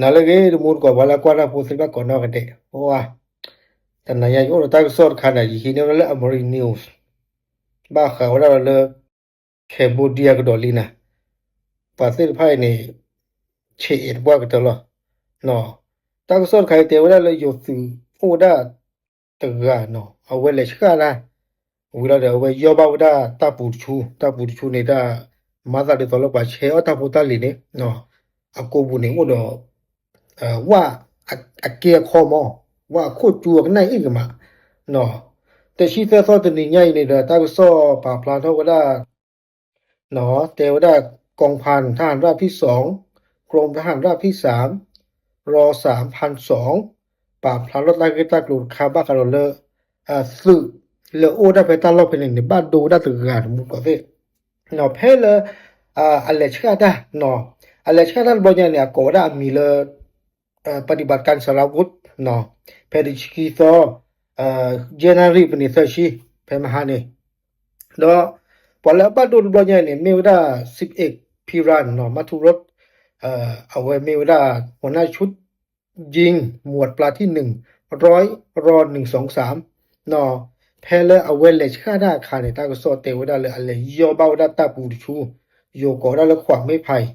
နၤလၢအဂ့ၤ တမူတကိး ပှၤလၢအကွၢ်တၢ်ဖိသ့ၣ်တဖၣ်ကိးနီၢ်ဂၤဒဲး, အိၣ်ဧါ, တနၤညါယအိၣ်ဒီးတၢ်ကစီၣ်တခါန့ၣ် ယဟံးန့ၢ်ဝဲဒၣ်လၢ Amharic News, ဘၣ်ဃးဝဲဒၣ်ဒီးလၢ Cambodia ကဒီးလံနၤ, ပှၤသ့ၣ်တဖၣ်အံၤန့ၣ် ဆဲးအဲၣ်တပှၢ်ကတၢၢ်လီၤ. တၢ်ကစီၣ်တခါအံၤတဲဝဲဒၣ်လၢ ယိၤသုးအိၣ်ဝဲဒၣ်တဂၤနီၤ, အဝဲလဲၤဆှၣ်တၢ် ဝံၤလီၤဒီး အဝဲယီၢ်ဘၣ်ဝဲဒၣ်တၢ်ပူၤတဆူ, တၢ်ပူၤတဆူန့ၣ် တၢ်မၤသးဒ်သိးလၢပှၤဆဲးအီၣ်တၢ်ဖိတၢ်လံၤန့ၣ်, အကိာ်ပူၤန့ၣ်အိၣ်ဒီး ဝၣ်အကဲအခီမး, ဝၣ်အခိၣ်ကၠူအကနၣ်အ့ၣ်ကမး, တဆံသၢသီတနံၤညါအံၤန့ၣ်ဒီး တၢ်ကစီၣ်ပာ်ဖျါထီၣ်ဝဲဒၣ် တဲဝဲဒၣ် กองพันทหารราบที่สอง กรมทหารราบที่สาม รอสามพันสอง ပာ်ဖျါထီၣ်တၢ်ဂ့ၢ်တၢ်ကျိၤတခါဘၣ်ဃးဒီးလၢ သုးလၢအိၣ်ဒၣ်ဖဲတၢ်လီၢ်ဖဲန့ၣ်န့ၣ် ဘၣ်ဒိဝဲဒၣ်တဂၤတမူတကိးသ့ၣ်, ဖဲလၢ အလဲၤဆှၣ်တၢ်, အလဲၤဆှၣ်တၢ်တဘျီညါန့ၣ် အကိးဝဲဒၣ်အမံၤလၢ ပฏิบัติการสารวุธ ဖဲတဆံခံသီ ယဲၢ်နၣ်ရံၣ်ပနံးသၢဆံ ဖဲမဟါန့ၣ်, ဒီး ပှၤလၢအဘၣ်ဒိတဘျီညါန့ၣ် မ့ၢ်ဝဲဒၣ် สิบเอก พิรัน နီၤ มัธุรส အဝဲမ့ၢ်ဝဲဒၣ် หัวหน้าชุดยิง หมวดปลาที่หนึ่งร้อย รอ หนึ่งสองสาม ဖဲလၢအဝဲလဲၤဆှၣ်တၢ်အခါန့ၣ် တၢ်ကစီၣ်တဲဝဲဒၣ်လၢအလဲၤယီၢ်ဘၣ်ဝဲဒၣ်တၢ်ပူၤတဆူ, ယိၤကိးဝဲဒၣ်လၢ ခွးမ့ၢ်ဖး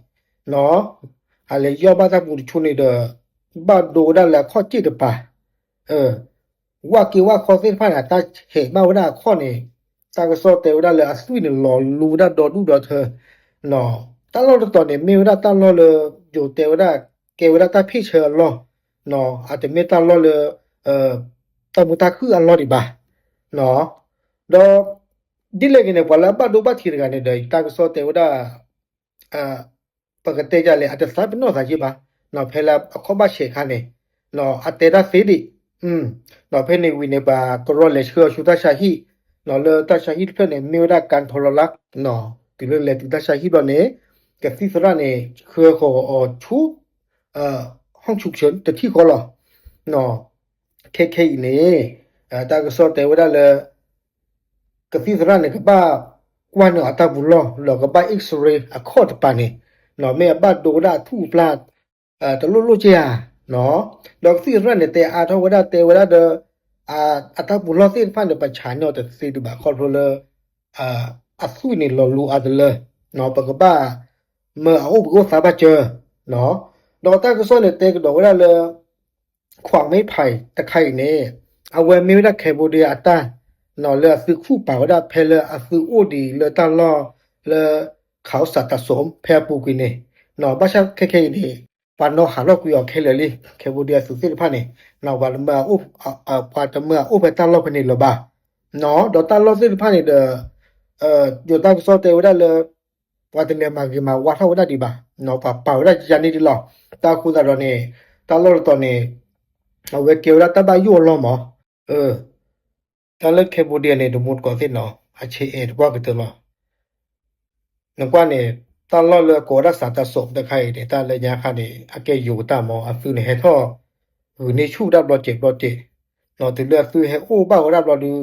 အံၤ အလဲၤယီၢ်ဘၣ်တၢ်ပူၤတဆူန့ၣ်ဒီး ဘၣ်ဒိဝဲဒၣ်လၢအခီၣ်စ့ၣ်တပၤ, ဝၣ်က့ဝၣ်ခီသ့ၣ်တဖၣ်န့ၣ် အတၢ်ဟဲးဘၣ်ဝဲဒၣ်အခီၣ်န့ၣ်, တၢ်ကစီၣ်တဲဝဲဒၣ်လၢအသွံၣ်န့ၣ် လီၤလူဝဲဒၣ်ဒီဒူၣ်ဒီထၢ, တၢ်လီၢ်တတီၤန့ၣ် မ့ၢ်ဝဲဒၣ်တၢ်လီၢ်လၢ ယိၤတဲဝဲဒၣ် ကဲဝဲဒၣ်တၢ်ဖ့ၣ်ဆၢအလီၢ်, အတမ့ၢ်တၢ်လီၢ်လၢ တၢ်မုာ်တၢ်ခုၣ်အလီၢ်ဒံးဘၣ်, ဒီး ဒ်လဲၣ်ဂ့ၤန့ၣ် ပှၤလၢအဘၣ်ဒိဘၣ်ထံးတဂၤန့ၣ်ဒီး တၢ်ကစီၣ်တဲဝဲဒၣ် ပကတဲဒ်လဲၣ် အတသးပ့ၤနီၣ်သးယ့ၢ်ဘၣ်, ဖဲလၢအခီၣ်ဘၣ်ဆဲးအခါန့ၣ် အတဲတၢ်သ့ဒံး, ဒီးဖဲန့ၣ်ဝံၤန့ၣ် ပှၤကရီလဲၤဆှၢအီၤဆူတၢ်ဆါဟံၣ်, လၢတၢ်ဆါဟံၣ်တဖျၢၣ်န့ၣ် မ့ၢ်ဝဲဒၣ် การทรลักษณ์ တုၤလၢလဲၤတုၤတၢ်ဆါဟံၣ်ဘျီန့ၣ် ကသံၣ်သရၣ်န့ၣ် ဆှၢဃီၤအီၤဆူ ห้องฉุกเฉิน တထံၣ်ဃီလီၤ. ခဲခဲအံၤန့ၣ် တၢ်ကစီၣ်တဲဝဲဒၣ်လၢ ကသံၣ်သရၣ်န့ၣ် ကဘၣ်ကွၢ်န့ၢ်အတၢ်ပူၤလီၢ် ဒီးကဘၣ် X-ray အခီၣ်တပၤန့ၣ် မ့ၢ်အဘၣ်ဒိဝဲဒၣ်အထူၣ်အပျၢ် တလိၣ်လိၣ်က့ဧါ, ဒီးကသံၣ်သရၣ်န့ၣ် တဲအါထီၣ်ဝဲဒၣ် တဲဝဲဒၣ်ဒီး အတၢ်ပူၤလီၢ်သ့ၣ်တဖၣ်န့ၣ် ပဆးန့ၢ်အီၤတသ့ဒံးဘၣ် ခီဖျိလၢ အသွံၣ်န့ၣ် လီၤလူအါတလၢ, ပကဘၣ်မၢအအိၣ်ဘှံးအိၣ်သါဘၣ်စၢၤ, ဒီးတၢ်ကစီၣ်န့ၣ် တဲကဒီးဝဲဒၣ်လၢ ခွးမ့ၢ်ဖးတခါအံၤန့ၣ် အဝဲမ့ၢ်ဝဲဒၣ် Cambodia အတၢ် လၢအသုးခူၣ်ပာ်ဝဲဒၣ် ဖဲလၢအသုးအိၣ်ဒံးလၢတၢ်လီၢ်လၢ ခးစးတးစိး ဖဲအပူၤကွံာ်န့ၣ်, ဘၣ်ဆၣ်ခဲခဲအံၤန့ၣ် ပှၤနီၣ်ဟးထီၣ်ကွံာ်အီၤခဲလၢာ်လံ Cambodia သုးသ့ၣ်တဖၣ်န့ၣ်, ပှၤတမၢအအိၣ်ဖဲတၢ်လီၢ်ဖဲန့ၣ်လၢၤဘၣ်, ဒီးတၢ်လီၢ်သ့ၣ်တဖၣ်န့ၣ်ဒီး ယိၤတၢ်ကစီၣ်တဲဝဲဒၣ်လၢ ပှၤတလဲၤမၤဂ့ၤမၤဝါထီၣ်ဝဲဒၣ်ဒံးဘၣ်, ပှၤပာ်ဝဲဒၣ်ယါန့ၣ်ဒ်လီၤ. တၢ်အဃိသတးဒီးန့ၣ် တၢ်လီၢ်တတီၤန့ၣ် အဝဲကဲဝဲဒၣ်တၢ်ဘၣ်ယိၣ်အလီၢ်မး, တၢ်လၢ Cambodia န့ၣ် တမူတကိးသ့ၣ်နီၤ အဆဲးအဲၣ်တပှၢ်ကတၢၢ်လီၤ. နကွၢ်န့ၣ် တၢ်လီၢ်လၢကိးဝဲဒၣ် စးတးစိး တခါအံၤန့ၣ် တၢ်လၢညါခါန့ၣ် အကဲယိၤကတၢၢ်မး အသုးန့ၣ်ဟဲထီၣ် ဂုာ်န့ၢ်ဆူၣ်ဝဲဒၣ်ဘျီစဲးဘျီစဲး, တုၤလၢအသုးဟဲအိၣ်ဘၣ်ဝဲဒၣ်ဘျီဒုး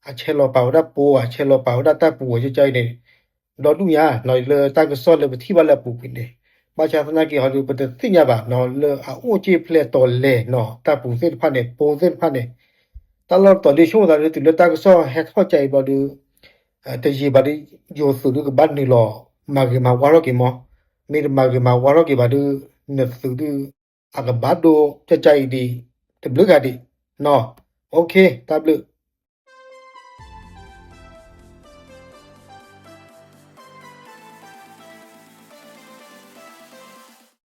အဆဲးလီၤပာ်ဝဲဒၣ်ပိ, အဆဲးလီၤပာ်ဝဲဒၣ်တၢ်ပူၤဝဲကကအံၤန့ၣ် ဒီဒူၣ်ညါ လၢတၢ်ကစီၣ်လၢပထံၣ်ဘၣ်လၢအပူၤကွံာ်န့ၣ်, ဘၣ်ဆၣ်သနာ်က့ဟီဒုး ပတသ့ၣ်ညါဘၣ် လၢအအိၣ်စ့ၢ်ဖျဲၣ်တီၤလဲၣ်နီၤ တၢ်ပူၤသ့ၣ်တဖၣ်န့ၣ် ပိသ့ၣ်တဖၣ်န့ၣ်, တၢ်လီၢ်တတီၤဒ်ဆိကမိၣ်သးဒုး တုၤလၢတၢ်ကစီၣ်ဟဲထီၣ်ကကအံၤဘျီဒုး တယံာ်ဘၣ်ဒုး ယိၤသုးဒုးကဘၣ်နုာ်လီၤ မၤဂ့ၤမၤဝါထီၣ်က့ၤမး, မ့ၢ်တမၤဂ့ၤမၤဝါထီၣ်က့ၤဘၣ်ဒုး နသုးဒုး အကဘၣ်ဒိကကအံၤဒံး တဘျုးဂၤဒံး, တၢ်ဘျုး